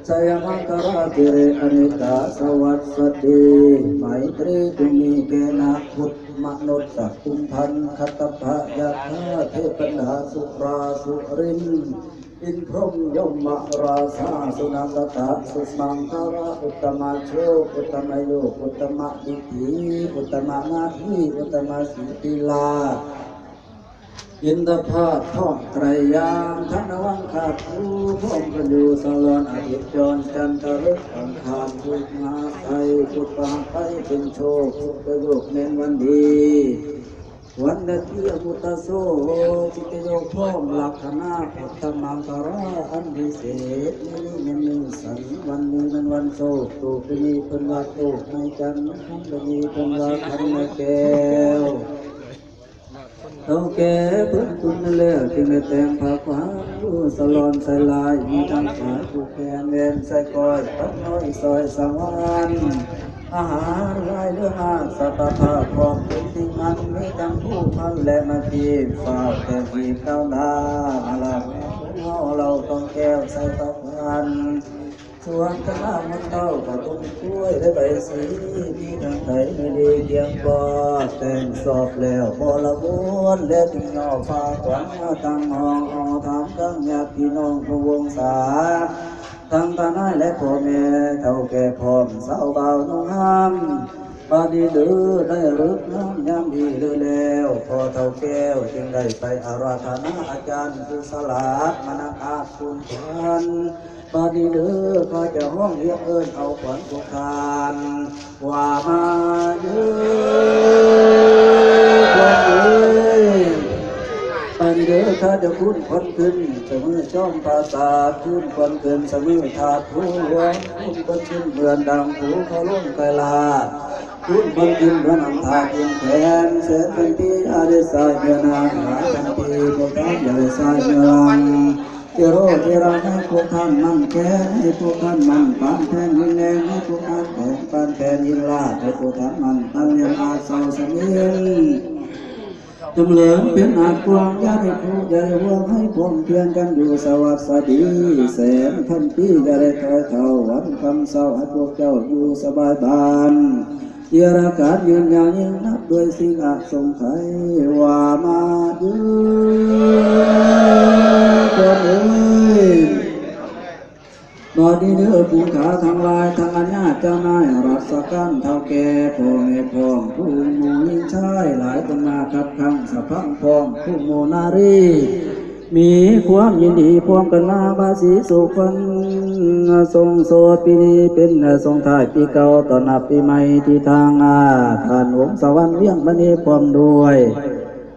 ໄຊຍະມັງຄະລາສິລິອະເນກາສະຫວັດສະດີ ໄມຕີຈົ່ງມີແກ່ນາກພຸດມະນຸດສະກຸມພັນ ຄັດຕະພະຍະຖາເທບບັນດາສຸຣາສຸລິນ ອິນພົມຍົມມະລາຊາສຸນັນຕະຕະ ສຸມັງຄະລາ ອຸດຕະມະໂຊກ ອຸດຕະມະໂຍກ ອຸດຕະມະດິດຖິ ອຸດຕະມະນາທີ ອຸດຕະມະສີຕິລາ ອິນທະພາດພ້ອມໄຕຣຍາງ ທັງນະວັງຄາບຄູ່ ພ້ອມກັນຢູ່ສະຫຼອນອາທິດຈອນ ຈັນທະລຶກອັງຄານ ພຸດມະຫາໄຊ ພຸດພະຫັດໄປເປັນໂຊກ ສຸກະໂຍກແມ່ນວັນດີ ວັນນະທີອະມຸດຕະໂສ ຈິດຕະໂຍກພ້ອມລັກຂະນາ ພຸດທະມັງຄະລາອັນວິເສດ ມື້ນີ້ແມ່ນມື້ສັນ ວັນນີ້ແມ່ນວັນໂຊກ ໂຕກປີນີ້ເພິ່ນວ່າໂຕກໃນຈັນ ຄຳປີນີ້ເພິ່ນວ່າຄຳໃນແກ້ວ. ເຖົ້າແກ່ເພິ່ນຄຸນແລ້ວ ຈຶ່ງໄດ້ແຕ່ງຜ້າຂວາງຢູ່ສະຫຼອນໃສ່ລາຍ ມີທັງຝາຍຜູກແຂນ ແຫວນໃສ່ກ້ອຍ ປັດນ້ອຍຊອຍສັງວານ ອາຫານຫຼາຍເລື່ອງອາດ ສັດຕະພາບພ້ອມເປັນສິ່ງອັນ ມີທັງພູພັນ ແລະມະກີ ຝາກແຕ່ງຮີບກ້າວໜ້າ ອາລາມຂອງເຮົາເຫຼົ່າຕ້ອງແກ້ວໃສ່ຕະພັນ ສ່ວນຄະນະມະເຕົ້າກະຕົ້ນກ້ວຍ ແລະໃບສີ ມີທັງໄຖມີດີກຽງປອດ ແຕ່ງຊອບແລ້ວບໍລະບູນ ແລະຈຶ່ງຍໍພາຂວັນມາຕັ້ງຫ້ອງ ເອົາຖາມທັງຍາດພີ່ນ້ອງຜູ້ວົງສາ ທັງຕານາຍ ແລະພໍ່ແມ່ເຖົ້າແກ່ພ້ອມຊາວບ່າວໜຸ່ມງາມ ບາດນີ້ເດີ ໄດ້ເລີກງາມຍາມດີເດີແລ້ວ ພໍ່ເຖົ້າແກ້ວຈຶ່ງໄດ້ໄປອາລາທະນາອາຈານຜູ້ສະຫຼາດມານັກອາດຄຸນຂວັນ ບາດນີ້ເດີ ຂ້າຈະຮ້ອງຮຽກເອີ້ນເອົາຂວັນພວກທ່ານ ວ່າມາເດີ ຂວັນເອີຍ ບາດນີ້ເດີ ຂ້າຈະຄູນຂວັນຂຶ້ນສະເໝີຈອມປາສາດ ຄູນຂວັນຂຶ້ນສະເໝີທາດພູຫຼວງ ຄູນຂວັນຂຶ້ນເໝືອນດັ່ງພູເຂົາລົງໄກລາດ ຄູນຂວັນຂຶ້ນເໝືອນອັນທາດອິນແຂນ ແສນພັນປີຢ່າໄດ້ສາຍເໜືອໜ້າ ຫາພັນປີພວກທ່ານຢ່າໄດ້ສາຍເໜືອຫຼັງ ເຈໂຣເຈລາໃຫ້ພວກທ່ານໝັ້ນແຂງ ໃຫ້ພວກທ່ານໝັ້ນປານແຜ່ນຫີນແດງ ໃຫ້ພວກທ່ານແຂງປານແຜ່ນຫີນລາດ ໃຫ້ພວກທ່ານໝັ້ນປານເລື່ອງອາດເຊົາສະໝິງ ຈຳເລີນເປັນອາດກວ້າງ ຢ່າໄດ້ຄຸຢ່າໄດ້ຫ່ວງ ໃຫ້ພ້ອມພຽງກັນຢູ່ສະຫວັດສະດີ ແສນພັນປີຢ່າໄດ້ຖອຍເຖົ້າ ວັນຄ່ຳເຊົ້າໃຫ້ພວກເຈົ້າຢູ່ສະບາຍບ້ານ ເທລະການຢືນຍາວຍິ່ງນັບດ້ວຍສິ່ງອະສົງໄຂ ວ່າມາເດີ ຂວັນເອີຍ ບາດນີ້ເດີ ຜູ້ຂ້າທັງຫຼາຍ ທັງອາຍາດເຈົ້ານາຍ ລັດສະການເຖົ້າແກ່ ພໍ່ແມ່ພ້ອມ ຜູ້ໝູ່ຍິງຊາຍ ຫຼາຍຄົນມາຄັບຂ້າງສະພັງພ້ອມ ຜູ້ໝູ່ນາຣີ ມີຄວາມຍິນດີພ້ອມກັນມາ ບາສີສຸຂວັນ ສົ່ງໂສດປີນີ້ເປັນສົ່ງທ້າຍປີເກົ່າ ຕ້ອນຮັບປີໃໝ່ ທີ່ທາງ ອາ ທ່ານວົງສະຫວັນວຽງມະນີ ພ້ອມດ້ວຍ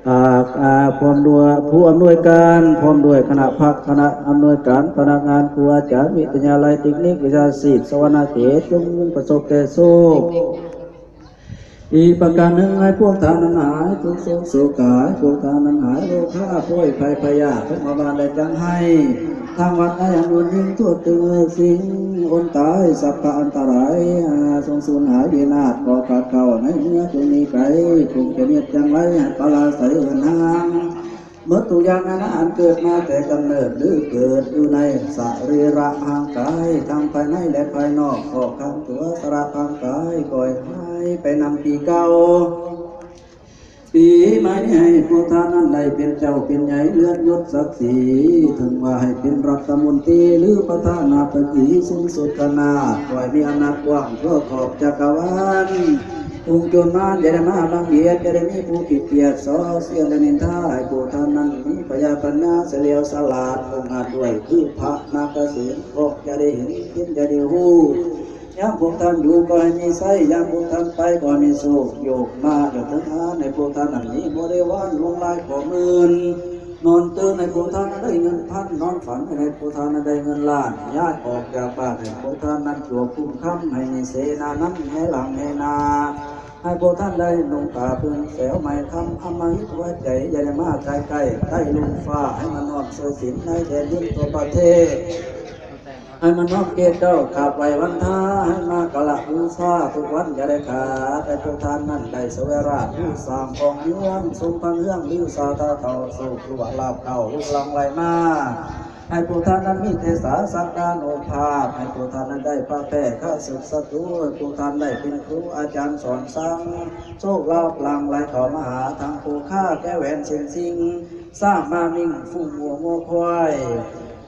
ອາ ອາ ພ້ອມດ້ວຍຜູ້ອຳນວຍການ ພ້ອມດ້ວຍຄະນະພັກ ຄະນະອຳນວຍການ ພະນັກງານ ຄູອາຈານ ວິທະຍາໄລເຕັກນິກ ວິຊາຊີບ ສະຫວັນນະເຂດ ຈົ່ງປະສົບແຕ່ໂຊກ ອີກປະການໜຶ່ງ ໃຫ້ພວກທ່ານນັ້ນຫາຍທຸກໂສກໂສກາ ໃຫ້ພວກທ່ານນັ້ນຫາຍໂລຄາ ໂພຍໄພພະຍາດ ທຸກມາບານ ແລະຈັງໄຫ້ ທາງວັດໃຫ້ອຳນວຍຍິ່ງທົ່ວເຖິງສິ່ງອົນຕາຍ ສັບພະອັນຕະລາຍ ອາ ຈົ່ງສູນຫາຍວິນາດ ກໍກາດເຂົ້າໃນເມື່ອຕົງນີ້ໄກ ຄົງຈະເຮັດຈັ່ງໃດໃຫ້ປະລາໄສເຮືອນຮ່າງ ເໝິດທຸກຢ່າງນານາອັນເກີດມາແຕ່ກຳເນີດ ຫຼືເກີດຢູ່ໃນສະຣີລະຮ່າງກາຍ ທັງພາຍໃນ ແລະພາຍນອກ ຂອບຄຳຕົວສະລະຮ່າງກາຍ ກໍໃຫ້ຫາຍໄປນຳປີເກົ່າ ປີໃໝ່ນີ້ໃຫ້ພວກທ່ານນັ້ນໄດ້ເປັນເຈົ້າເປັນໃຫຍ່ ເລື່ອນຍົດສັກສີ ເຖິງວ່າໃຫ້ເປັນລັດຖະມົນຕີ ຫຼືປະທານາທິບໍດີສູງສຸດຂະໜາດ ຂໍໃຫ້ມີອຳນາດກວ້າງທົ່ວຂອບຈັກກະວານ ຝູງຊົນມານຢ່າໄດ້ມາລັງກຽດ ຢ່າໄດ້ມີຜູ້ຂີ້ກຽດ ສໍ້ສຽນ ແລະນິນທາ ໃຫ້ພວກທ່ານນັ້ນມີປັນຍາ ປັນຍາສະຫຼຽວສະຫຼາດ ອົງອາດດ້ວຍຄືພະນາຄະເສນ ເພາະຈະໄດ້ເຫັນ ເຫັນຈະໄດ້ຮູ້ ຍາມພວກທ່ານຢູ່ກໍໃຫ້ມີໄຊ ຍາມພວກທ່ານໄປກໍໃຫ້ມີໂຊກ ໂຍກມາຈາກເທິງອານ ໃຫ້ພວກທ່ານນັ້ນມີບໍລິວານຫຼວງຫຼາຍກວ່າໝື່ນ ນອນຕື່ນໃຫ້ພວກທ່ານນັ້ນໄດ້ເງິນພັນ ນອນຝັນໃຫ້ພວກທ່ານນັ້ນໄດ້ເງິນລ້ານ ຍ້າຍອອກຈາກບ້ານໃຫ້ພວກທ່ານນັ້ນຈົວບຄຸ້ມຄຳ ໃຫ້ມີເສນານຳແຫ່ຫຼັງແຫ່ໜ້າ ໃຫ້ພວກທ່ານໄດ້ນຸ່ງຜ້າຜຶ້ງແສວໄໝຄຳ ອຳມະຫິດຫົວໃຈ ຢ່າໄດ້ມາໃກ້ໆ ໃຕ້ລຸ່ມຟ້າ ໃຫ້ມານອນຊ່ວຍສິນໃນແດນດິນທົ່ວປະເທດ ໃຫ້ມານອບເກດເຈົ້າ ຂາບໄຫວ້ວັນທາ ໃຫ້ມາກະລະບູຊາທຸກວັນຢ່າໄດ້ຂາດ ໃຫ້ຜູ້ທ່ານນັ້ນໄດ້ສະແຫວະລາບ ຜູ້ສ້າງຂອງເຮືອນ ສົມພັນເຮືອນລືຊາຕາເຖົ້າ ໂຊກລົວລາບເຂົ້າລຸກຫຼັ່ງໄຫຼມາ ໃຫ້ພວກທ່ານນັ້ນມີເທສາສັກດານຸພາບ, ໃຫ້ພວກທ່ານນັ້ນໄດ້ປະແປ້ຂ້າສຶກສັດຕູ, ໃຫ້ພວກທ່ານໄດ້ເປັນຄູອາຈານສອນສັ່ງ, ໂຊກລາບຫຼັ່ງໄຫຼເຂົ້າມາຫາທັງຜູ້ຄ້າແກ້ແຫວນເສັ້ນຊິງ, ຊ້າງມ້າມິງ ຝູງງົວງົວຄວາຍ,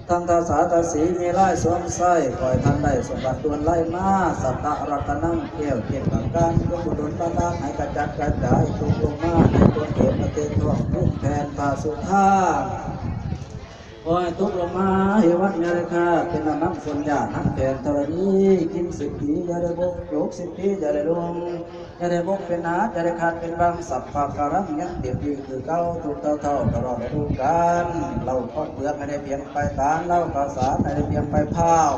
ທັງທາສາທາສີມີລາຍສວມໃສ່, ຂໍໃຫ້ທ່ານໄດ້ສົມບັດດ່ວນໄຫຼມາ, ສັດຕະລັດຕະນັງ ແກ້ວເຈັດປະການ, ຈົ່ງບຸນດົນບັນດານໃຫ້ກະຈັດກະຈາຍຕົກລົງມາໃນຕົນເອງປະເທດທອງ, ພື້ນແຜ່ນພະສຸທາ ຂໍໃຫ້ຕົກລົງມາເຫວັດຍາໄດ້ຄາດ ເປັນນ້ຳມັນຝົນຢາດ ທັງແຜ່ນທໍລະນີ ກິນສິບປີຢ່າໄດ້ບົກ ຈົກສິບປີຢ່າໄດ້ລົງ ຢ່າໄດ້ບົກເປັນໜາດ ຢ່າໄດ້ຂາດເປັນບາງ ສັບພະກາລັງຍັງເຕັມທີ່ຄືເກົ່າ ທຸກເທົ່າໆ ຕະຫຼອດລະດູການ ເຫຼົ້າເຂົ້າເປືອກໃຫ້ໄດ້ພຽງປາຍຕານ ເຫຼົ້າເຂົ້າສານໃຫ້ໄດ້ພຽງປາຍພ້າວ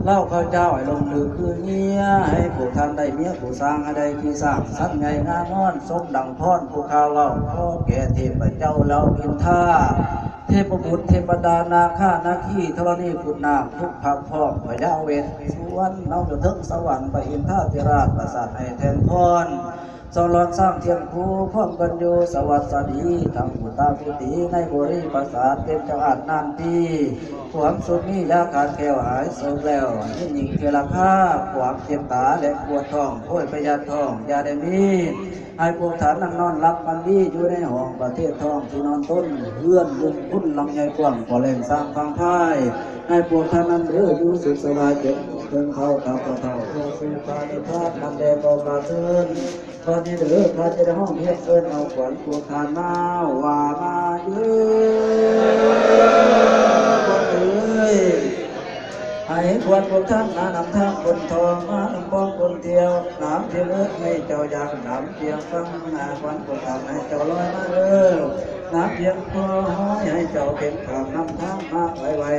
ເຫຼົ້າເຂົ້າເຈົ້າໃຫ້ລົງຫຼືຄືເຫຍື້ອ ໃຫ້ພວກທ່ານໄດ້ເມຍຜູ້ສ້າງ ໃຫ້ໄດ້ຂີ້ຊ້າງສັນໃຫຍ່ງານອນ ສົມດັ່ງພອນຜູ້ຂ້າເວົ້າ ຂໍແກ່ເທບພະເຈົ້າເຫຼົ່າອິນທາ ເທບບຸດເທບປະດານາຄານາຄີທໍລະນີພຸດນາງທຸກພັກພ້ອມພະຍາເວດສຸວັນເຮົາຢູ່ເທິງສະຫວັນພະອິນທາທິລາດປະສາດໃຫ້ແທນພອນ ສອນຫຼອນຊ້າງທຽງຄູ່ພ້ອມກັນຢູ່ສະຫວັດສະດີທັງຜູ້ຕາຜູ້ຕີໃນບໍລິປະສາດເປັນເຈົ້າອາດນານປີ ຄວາມສຸກມີຢ່າຂາດແຄ້ວຫາຍໂສກແລ້ວໃຫ້ຍິ່ງເທລາຄາ ຄວາມເຈັບຕາແລະປວດທ້ອງໂພຍພະຍາດທ້ອງຢ່າໄດ້ມີ ໃຫ້ພວກທ່ານນັ້ນນອນຫຼັບຝັນດີຢູ່ໃນຫ້ອງປະເທດທອງທີ່ນອນຕົນ ເຮືອນບຸງຄຸນຫຼັງໃຫຍ່ກວ້າງ ກໍແຫຼ່ງສ້າງຝັ່ງພາຍ ໃຫ້ພວກທ່ານນັ້ນເດີຢູ່ສຸກສະບາຍ ເປັນເພິ່ງເຂົາກັບພໍ່ເຖົ້າເພື່ອສູ່ພານິພານ ນຳແດ່ບໍ່ປາເຊີນ ບັດນີ້ເດີ ຂ້າຈະໄດ້ຮ້ອງຮຽນເອີ້ນເອົາຂວັນພວກທ່ານມາ ວ່າມາເດີ ຂວັນເອີຍ ໃຫ້ຂວັນພວກທ່ານມານຳທາງຄົນທອງ ມານຳປອງຄົນທ່ຽວ ນຳພຽງເອີຍໃຫ້ເຈົ້າຢ່າງນຳພຽງຟັງ ນາຂວັນພວກທ່ານໃຫ້ເຈົ້າລອຍມາເອີ ນຳພຽງພໍຮ້ອຍໃຫ້ເຈົ້າເປັນຂ້າມນຳທາງມາໄວໆ